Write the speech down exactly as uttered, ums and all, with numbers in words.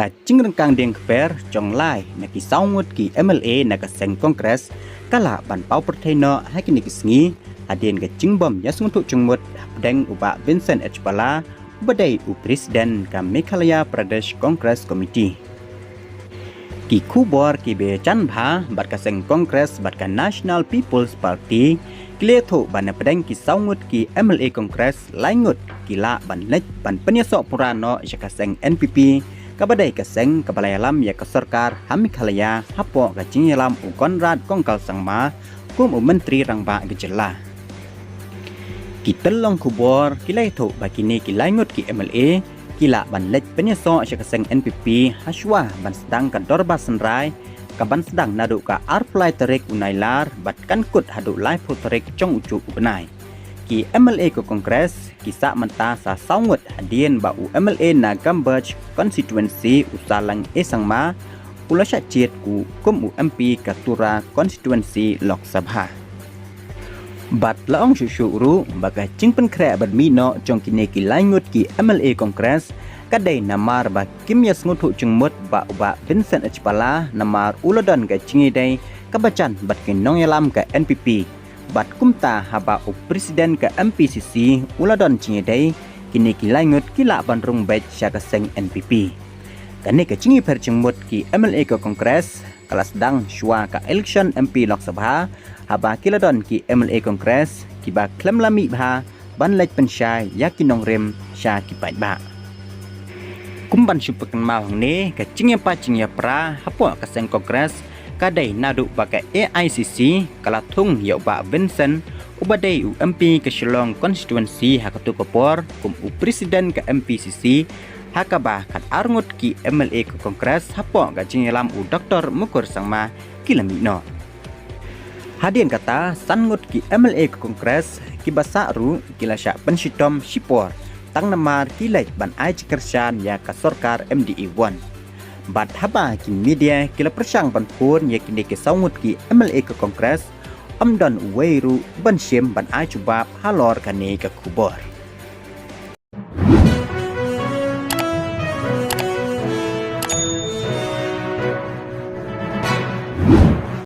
Ka jingryngkang dieng kper jong lai na ki saw ngut ki M L A na ka seng Congress ka lah ban paw pyrthei noh ha kine ki sngi, hadien ka jingbym ïasngewthuh jingmut hapdeng u Bah Vincent H Pala, uba dei u President ka Meghalaya Pradesh Congress Committee. Ki khubor kiba jan bha bad ka seng Congress bad ka National People's Party ki la ïathuh ba napdeng ki saw ngut ki M L A Congress, lai ngut ki lah ban leit ban pynïasoh pura noh sha ka seng N P P, kaba dei ka seng kaba la ïalam ïa ka sorkar ha Meghalaya hapoh ka jingïalam u Conrad Kongkal Sangma kum u Myntri Rangbah ka jylla. Ki tyllong khubor ki la ïathuh ba kine ki lai ngut ki M L A ki lah ban leit pynïasoh sha ka seng N P P hashwa ban sdang ka dorbar synrai, ka ban sdang naduh ka arphew lai tarik u Nailar bad kan kut haduh laiphew tarik jong u juh u bnai. Ki M L A ka Congress ki sah mynta sa saw ngut, hadien ba u M L A na Gambach constituency u Salang A Sangma u la shah jied kum u M P ka Tura constituency Lok Sabha. Bad la ong shuh shuh ruh ba ka jingpynkhreh ban mih noh jong kine ki lai ngut ki M L A Congress ka dei namar ba kim ïasngewthuh jingmut bad u Bah Vincent H Pala namar u la don ka jingïadei kaba jan bad ki nongïalam ka N P P. Bad kumta haba u President ka M P C C u la don jingïadei, kine ki lai ngut ki lah ban rung beit sha ka seng N P P. Kane ka jingïapher jingmut ki M L A ka Congress ka la sdang shwa ka election M P Lok Sabha, haba ki la don ki M L A Congress kiba khlem la mih bha ban leit pynshai ïa ki nongrim sha ki paidbah. Kum ban shu pynkynmaw hangne, ka jingïapait jingïapra hapoh ka seng Congress ka dei naduh ba ka A I C C ka la thung ïa u Bah Vincent, uba dei u M P ka Shillong constituency ha katu ka por kum u President ka M P C C, ha kaba khatar ngut ki M L A ka Congress hapoh ka jingïalam u Doctor Mukul Sangma ki la mih noh. Hadien kata, san ngut ki M L A ka Congress kiba sah ruh ki la shah pynshitom shipor tang namar ki leit ban ai jingkyrshan ïa ka sorkar M D A one. Bad haba ki media ki la pyrshang ban phone ïa kine ki saw ngut ki M L A ka Congress, ym don uwei ruh ban shim ban ai jubab halor kane ka khubor.